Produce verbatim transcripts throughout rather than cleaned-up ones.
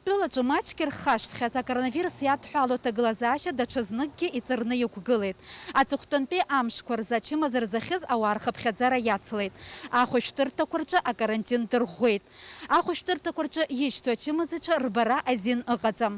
Тәылаҿы маҷк ирхашҭхьаз акоронавирус иадҳәалоу аҭагылазаашьа даҽазныкгьы иҵарны иқәгылеит. Аҵыхәтәантәи амшқәа рзы ачымазара зыхьыз ауаа рхыԥхьаӡара иацлеит. Ахәышәтәырҭақәа рҿы акарантин дырӷәӷәеит. Ахәышәтәырҭақәа рҿы ишьҭоу ачымазцәа рбара азин ыҟаӡам.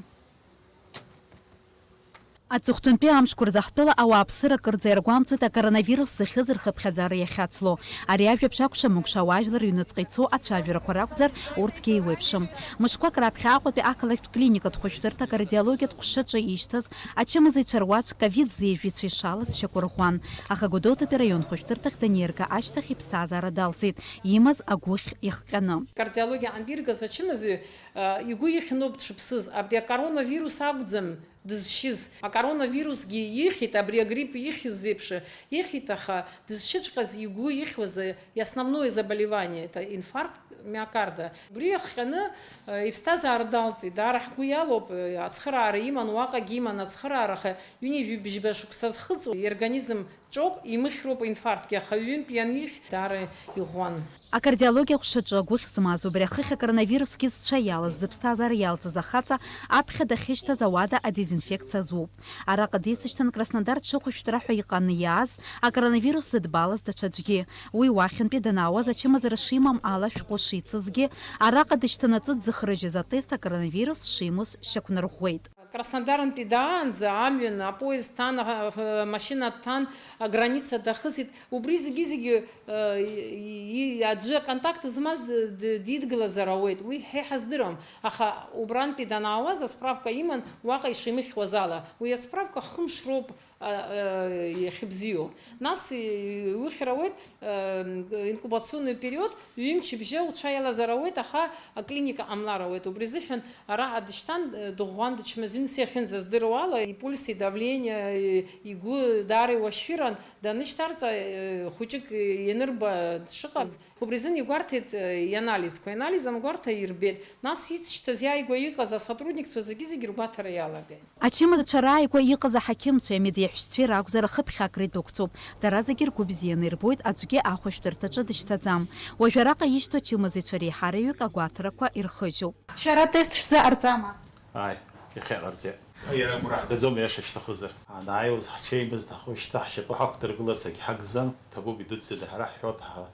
Аҵыхәтәантәи амшқәа рзы ҳтәыла ауааԥсыра кырӡа иаргәамҵуеит акоронавирус зыхьыз рхыԥхьаӡара иахьацло. Ари ажәабжь акәшамыкәша ауаажәлар рыҩныҵҟа ицо ацәажәарақәа ракәзар, урҭгьы еиуеиԥшым. Мышқәак раԥхьа Аҟәатәи ақалақьтә клиникатә хәышәтәырҭа акардиологиатә ҟәшаҿы ишьҭаз ачымазаҩцәа руаӡә ковид зеижәицәа ишалаз шьақәырӷәӷәан, аха Гәдоуҭатәи араион хәышәтәырҭахь даниарга ашьҭахь иԥсҭазаара далҵит, имаз агәыхь иахҟьаны. Кардиологиа аҟынтә иргаз ачымазаҩ, э, игәы ихьын ауп дшыԥсыз, абри акоронавирус акәӡам дызшьыз. Акоронавирусгьы ихьит, абри агрипп ихьыз еиԥш ихьит, аха дызшьыҵәҟьаз игәы ихьуаз, э, основное заболевание, это инфаркт миокарда. Убри иахҟьаны, э, иԥсҭазаара далҵит. Даара ҳгәы иалоуп, э, ацхыраара иман, уаҟагьы иман ацхыраара, аха ҩынҩажәи бжьба шықәса зхыҵуа иорганизм ҿоуп, имыхьроуп инфарктгьы, аха ҩынтә ианых даара иӷәӷәан. Акардиологиа ҟәшаҿы агәыхь змаз убри ахыхь акоронавирусгьы зцәа иалаз, зыԥсҭазаара иалҵыз ахаҵа аԥхьа дахьышьҭаз ауада адезинфекциа азуп. Араҟа дицышьҭын Краснодар ҽыхәышәтәра ҳәа иҟаны иааз, акоронавирус зыдбалаз даҽаӡәгьы. Уи уахьынтәи данаауаз ачымазара шимам ала шәҟәы шицызгьы, араҟа дышьҭанаҵы дзыхрыжьыз атест акоронавирус шимоз шьақәнарӷәӷәеит. Краснодарынтәи даанӡа амҩан апоезд ҭан, а, амашьына ҭан, аграница дахысит. Убри зегьы-зегьы, э, и-, и-, аӡәы аконтакт змаз д-, д-, дидгылазар ауеит, уи ҳа иҳаздыруам. Аха убрантәи данаауаз асправка иман, уаҟа ишимыхьуаз ала. Уи асправка хымш роуп, а, а, иахьыбзиоу. Нас, и-, иухьыр ауеит, э, инкубационный период, ҩымчыбжьа уцәа иалазар ауеит, аха аклиника ҟамлар ауеит. Убри азыҳәан араҟа дышьҭан, э, дыӷәӷәан, дычмазаҩын, са иахьынӡаздыруа ала, ипульс, идавление, и-, игәы даара иуашәшәыран, данышьҭарҵа, э, хәыҷык ианырба дшыҟаз. Убри азын игәарҭеит, э, ианализқәа. Ианализ ангәарҭа ирбеит. Нас ицышьҭаз иааигәа иҟаз асотрудникцәа зегьы-зегьы ргәаҭара иалагеит. Ачымазцәа рааигәа иҟаз аҳақьымцәеи амедиаҳәшьцәеи ракәзар ахыԥхьакра идәықәҵоуп. Дара зегьы ргәы бзианы ирбоит аӡәгьы ахәышәтәырҭаҿы дышьҭаӡам. Уажә араҟа ишьҭоу ачымазаҩцәа реиҳараҩык агәаҭарақәа ирхыжьуп. Шәара атест шәзыҟарҵама? Ааи, иахьа иҟарҵеит. Иара агәра ҳгаӡом, аиаша шәҭахызар. Анааиуаз ҳҽеимыз ҭаху шьҭа ҳшьапы ҳақәдыргыларц агьҳагӡам, ҭабуп идуӡӡаны ҳара ҳҳәоит, ҳара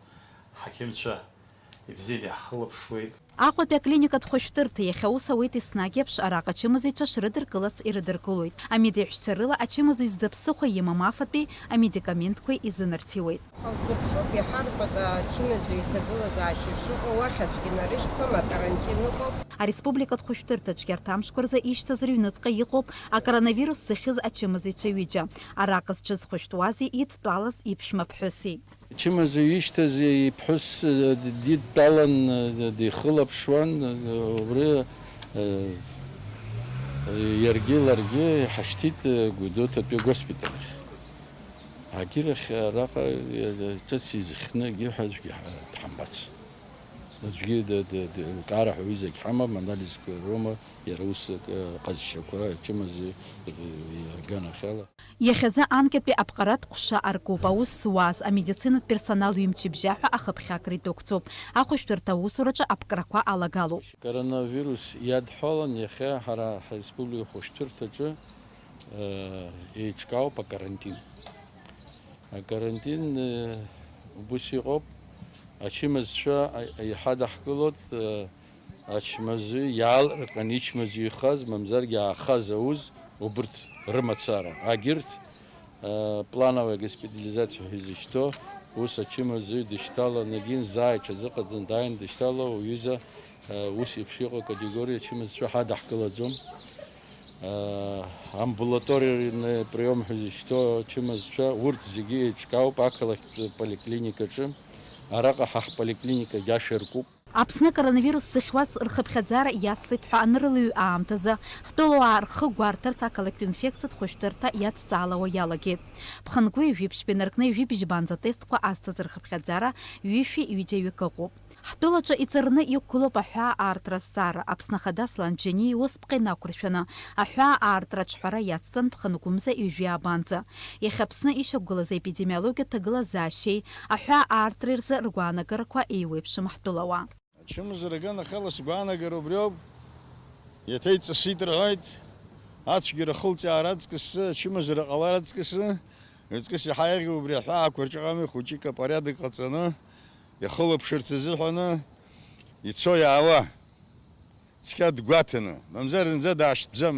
ҳҳақьымцәа ибзианы иаҳхылаԥшуеит. Аҟәатәи аклиникатә хәышәтәырҭа иахьа аус ауеит еснагь еиԥш, араҟа ачымазаҩцәа шрыдыркылац ирыдыркылоит. Амедеиҳәшьцәа рыла ачымазаҩ зда ԥсыхәа имам афатәи амедикаментқәа изынарҭиуеит. Ҳалзыԥшуп, иҳарбап ачымазаҩ иҭагылазаашьа шыҟоу, уахь аӡәгьы нарышьҭӡом, акарантин ыҟоуп. Ареспубликатә хәышәтәырҭаҿгьы арҭ амшқәа рзы ишьҭаз рыҩныҵҟа иҟоуп акоронавирус зыхьыз ачымазаҩцәа ҩыџьа. Араҟа зҽызхәышәтәуази идтәалаз иԥшәма ԥҳәыси. Ачымазаҩ ишьҭаз иԥҳәыс, э, дидтәалан, э, дихылаԥшуан, э, убри, э, иаргьы ларгьы иҳашьҭит, э, Гәдоуҭатәи агоспиталь ахь. Агьырахь араҟа, э, ҿыц изхьны егьи ҳәа аӡәгьы ҳа-, дҳамбац. Аӡәгьы д-, д-, д-, лкаара ҳәа уи зегь ҳамам, анализқәа роума, иара ус, э, ҟазшьақәа, ачымазаҩ, э, иаганахьала. Иахьазы анкьатәи аԥҟаратә ҟәша аркуп аус зуаз, амедицинатә персонал ҩымчыбжьаҳәа ахыԥхьакра идәықәҵоуп. Ахәышәтәырҭа аусураҿы аԥкрақәа алагалоуп. Коронавирус иадҳәалан иахьа ҳара ҳреспублика хәышәтәырҭаҿы, э, еиҿкаауп акарантин. Акарантин, э, убыс иҟоуп, ачымазцәа, а-, иҳадаҳкылоит, э, Ачмазаҩ иаалырҟьан ичмазаҩхаз, мамзаргьы аахаз ауз, убырҭ рымацара. Агьырҭ, э, плановая госпитализациа ҳәа изышьҭоу, ус ачымазаҩ дышьҭалан, егьин заа иҽазыҟаҵан дааин дышьҭало, уҩыза, э, ус еиԥш иҟоу акатегориа ачымазцәа ҳадаҳкылаӡом. Э, амбулаторный приом ҳәа изышьҭоу ачымазцәа, урҭ зегьы еиҿкаауп ақалақьтә поликлиникаҿы. Араҟа ҳа ҳполиклиникагьы ашәа ркуп. Аԥсны акоронавирус зыхьуаз рхыԥхьаӡара иацлеит ҳәа анрылаҩ аамҭазы, ҳтәылауаа рхы гәарҭарц ақалақьтә инфекциатә хәышәтәырҭа иадҵаалауа иалагеит. Ԥхынгәы ҩажәи ԥшьба инаркны ҩажәи бжьбанӡа атестқәа азҭаз рхыԥхьаӡара ҩышәи ҩыџьа ҩык ыҟоуп. Ҳтәылаҿы иҵарны иқәгылоуп аҳәаа аартра азҵаара. Аԥсны Ахада Аслан Бжьаниа иусԥҟа инақәыршәаны, аҳәаа аартра аҿҳәара иацҵан Ԥхынгәымза ҩажәи аабанӡа. Иахьа Аԥсны ишьақәгылаз аепидемиологиатә ҭагылазаашьеи аҳәаа аартреи рзы ргәаанагарақәа еиуеиԥшым ҳтәылауаа. Ачымазара аганахьала сгәаанагара убриоуп. Иаҭеиҵысит рҳәоит, ацәгьара ахылҵаара аҵкыс, ачымазара ҟалар аҵкыс, аҵкыс иаҳа еиӷьу убри аҳәаақәа рҿы ҟами, хәыҷык апорядок ҟаҵаны, иахылаԥшырц азыҳәаны ицо-иаауа цқьа дгәаҭаны, мамзар зынӡа даашьҭӡам,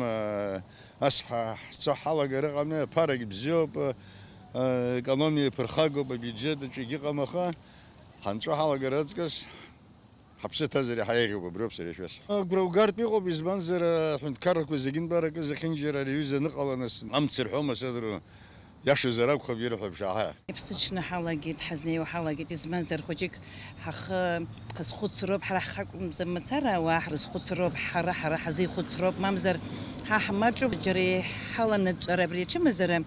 ас ҳа-, ҳцо ҳалагар ыҟами, аԥарагь бзиоуп, экономиа ԥырхагоуп, абиуџьет аҿы егьыҟам, аха ҳанҵәо ҳалагар аҵкыс, ҳаԥсы ҭазар иаҳа еиӷьуп, абриоуп сара ишәасҳәо. Агәра угартә иҟоуп, избанзар, аҳәынҭқаррақәа зегьынтәаракы зехьынџьара ари аҩыза аныҟала, нас, амц рҳәома, садру, иашазар акәхап ирҳәо, ԥшаҳара. Иԥсыҽны ҳалагеит, ҳазнеиуа ҳалагеит, избанзар, хәыҷык ҳахы ҳазхәыцроуп, ҳара ҳхы акәымзар мацара ауаа ҳрызхәыцроуп, ҳара, ҳара ҳазихәыцроуп, мамзар, ҳа ҳмаҿуп, џьара иҳаланаҵәар абри ачымазара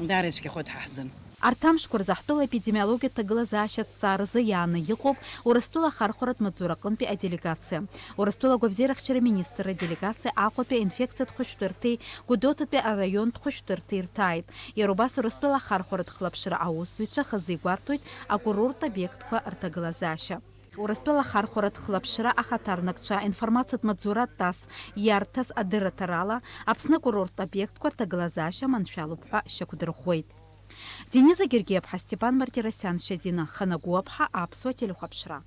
даара ицәгьахоит ҳа ҳзын. Арҭ амшқәа рзы ҳтәыла епидемиологиатә ҭагылазаашьа аҭҵааразы иааны иҟоуп Урыстәыла ахархәаратә маҵзура аҟынтәи аделегациа. Урыстәыла агәабзиарахьчара министр аделегациа Аҟәатәи аинфекциатә хәышәтәырҭеи Гәдоуҭатәи араионтә хәышәтәырҭеи рҭааит. Иара убас Урыстәыла ахархәаратә хылаԥшра аусзуҩцәа хазы игәарҭоит акурорттә обиектқәа рҭагылазаашьа. Урыстәыла ахархәаратә хылаԥшра ахаҭарнакцәа информациатә маҵзура ТАСС иарҭаз адырраҭарала, Аԥсны акурорттә обиектқәа рҭагылазаашьа маншәалоуп ҳәа шьақәдырӷәӷәеит. Дениза Гергиаԥҳа, Степан Мартиросиан, Шьазина Ханагәуаԥҳа, Аԥсуа телехәаԥшра.